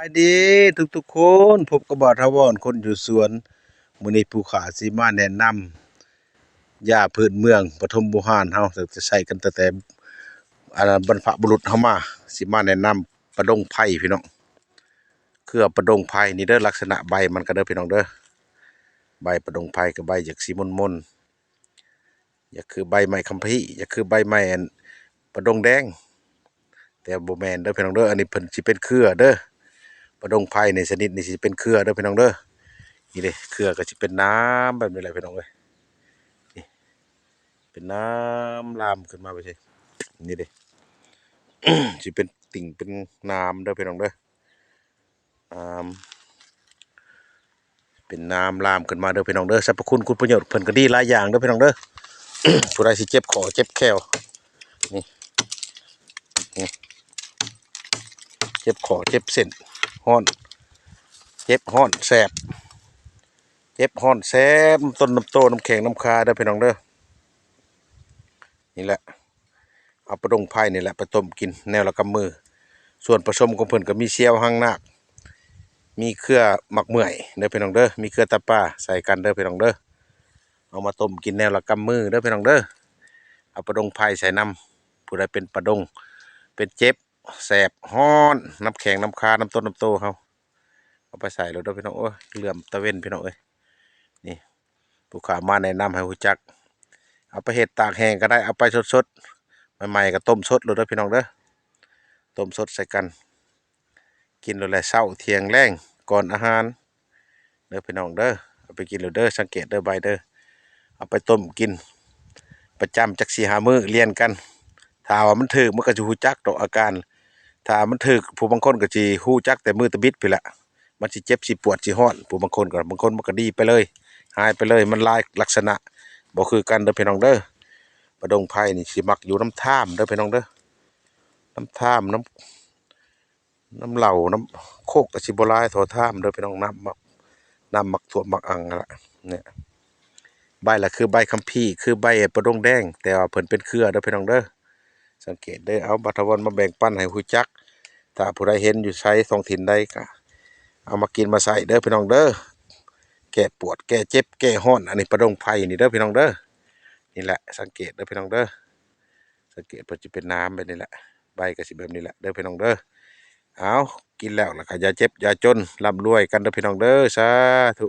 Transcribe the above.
ສະບາຍດີທຸກໆຄົນ, ພົບກັບບ່າວຖາວອນຄົນຢູ່ສວນ. ມື້ນີ້ຜູ້ຂ້າຊິມາແນະນຳຢາພື້ນເມືອງປະຖົມບູຮານເຮົາ, ຈະໃຊ້ກັນຕັ້ງແຕ່ ອັນນັ້ນ ບັນພະບຸລຸດເຮົາມາ. ຊິມາແນະນຳປະດົງໄພພີ່ນ້ອງ, ເຄືອປະດົງໄພນີ້ເດີ. ລັກສະນະໃບມັນກໍເດີພີ່ນ້ອງເດີ, ໃບປະດົງໄພກໍໃບຢາກສີມົນໆ ຢາກຄືໃບໄມ້ຄຳພີ, ຢາກຄືໃບໄມ້ອັນປະດົງແດງ, ແຕ່ບໍ່ແມ່ນເດີພີ່ນ້ອງເດີ. ອັນນີ້ເພິ່ນຊິເປັນເຄືອເດີ, ປະດົງໄພໃນຊະນິດນີ້ຊິເປັນເຄືອເດີພີ່ນ້ອງເດີ. ນີ້ເດ້ ເຄືອກໍຊິເປັນໜາມແບບນີ້ແຫຼະພີ່ນ້ອງເອີຍ, ນີ້ເປັນໜາມລາມຂຶ້ນມາແບບນີ້, ນີ້ເດ້ ຊິເປັນຕິ່ງເປັນໜາມເດີພີ່ນ້ອງເດີ. ອາ ເປັນໜາມລາມຂຶ້ນມາເດີພີ່ນ້ອງເດີ. ສັບພະຄຸນຄຸນປະໂຫຍດເພິ່ນກໍດີຫຼາຍຢ່າງເດີພີ່ນ້ອງເດີ. ຜູ້ໃດຊິເຈັບຂໍ້ເຈັບແຂ້ວ ນີ້ ນີ້ ເຈັບຂໍ້ເຈັບເສັ້ນ ຮ້ອນ ເຈັບຮ້ອນແສບ ເຈັບຮ້ອນແສບ ນຳຕົ້ນນຳໂຕນຳແຂ້ງນຳຂາເດີພີ່ນ້ອງເດີ. ນີ້ແຫຼະ ເອົາປະດົງໄພນີ້ແຫຼະໄປຕົ້ມກິນແນວລະກຳມື. ສ່ວນປະສົມຂອງເພິ່ນກໍມີຊຽວຫາງນາກ, ມີເຄືອໝາກເໝື່ອຍເດີພີ່ນ້ອງເດີ, ມີເຄືອຕາປາໃສ່ກັນເດີພີ່ນ້ອງເດີ. ເອົາມາຕົ້ມກິນແນວລະກຳມືເດີພີ່ນ້ອງເດີ. ເອົາປະດົງໄພໃສ່ນຳ, ຜູ້ໃດເປັນປະດົງ ເປັນເຈັບ ແສບ ຮ້ອນ ນຳແຂ້ງນຳຂາ ນຳຕົ້ນນຳໂຕເຮົາ ເອົາໄປໃສ່ໂລດເດີພີ່ນ້ອງ. ໂອ້ຍ ເຫຼື້ອມຕາເວັນພີ່ນ້ອງເອີຍ. ນີ້ ຜູ້ຂ້າມາແນະນຳໃຫ້ຮູ້ຈັກ, ເອົາໄປເຮັດຕາກແຫ້ງກໍໄດ້, ເອົາໄປສົດໆ ໃໝ່ໆກໍຕົ້ມສົດໂລດເດີພີ່ນ້ອງເດີ. ຕົ້ມສົດໃສ່ກັນ ກິນໂລດແຫຼະ ເຊົ້າ ທ່ຽງ ແລງ ກ່ອນອາຫານເດີພີ່ນ້ອງເດີ. ເອົາໄປກິນໂລດເດີ, ສັງເກດເດີ ໃບເດີ. ເອົາໄປຕົ້ມກິນປະຈຳຈັກສີ່ຫ້າມື້ລຽນກັນ. ຖ້າວ່າມັນຖືກ ມັນກໍຊິຮູ້ຈັກດອກອາການ, ຖ້າມັນຖືກ ຜູ້ບາງຄົນກໍຊິຮູ້ຈັກແຕ່ມື້ຕະບິດພຸ້ນແຫຼະ. ມັນຊິເຈັບ ຊິປວດ ຊິຮ້ອນ, ຜູ້ບາງຄົນກໍ ບາງຄົນມັນກໍດີໄປເລີຍ ຫາຍໄປເລີຍ. ມັນຫຼາຍລັກສະນະ ບໍ່ຄືກັນເດີພີ່ນ້ອງເດີ. ປະດົງໄພນີ້ຊິມັກຢູ່ນຳທາມເດີພີ່ນ້ອງເດີ, ນຳທາມ ນຳ ນຳເຫຼົ້າ ນຳໂຄກກໍຊິບໍ່ຫຼາຍເທົ່າທາມເດີພີ່ນ້ອງ. ນ້ຳມັກ ນ້ຳມັກຖ້ວມມັກອັ່ງຫັ້ນລະ. ນີ້ ໃບລະຄືໃບຄຳພີ ຄືໃບປະດົງແດງ, ແຕ່ວ່າເພິ່ນເປັນເຄືອເດີພີ່ນ້ອງເດີ. ສັງເກດເດີ. ເອົາ ບ່າວຖາວອນມາແບ່ງປັນໃຫ້ຮູ້ຈັກ, ຖ້າຜູ້ໃດເຫັນຢູ່ໃສທ້ອງຖິ່ນໃດກໍເອົາມາກິນມາໃຊ້ເດີພີ່ນ້ອງເດີ. ແກ້ປວດ ແກ້ເຈັບ ແກ້ຮ້ອນ. ອັນນີ້ປະດົງໄພນີ້ເດີພີ່ນ້ອງເດີ. ນີ້ແຫຼະ ສັງເກດເດີພີ່ນ້ອງເດີ, ສັງເກດເພິ່ນຊິເປັນໜາມແບບນີ້ແຫຼະ, ໃບກໍຊິແບບນີ້ແຫຼະເດີພີ່ນ້ອງເດີ. ເອົາ ກິນແລ້ວ ແລ້ວກໍຢ່າເຈັບຢ່າຈົນ, ລ່ຳລວຍກັນເດີພີ່ນ້ອງເດີ. ສາທຸ.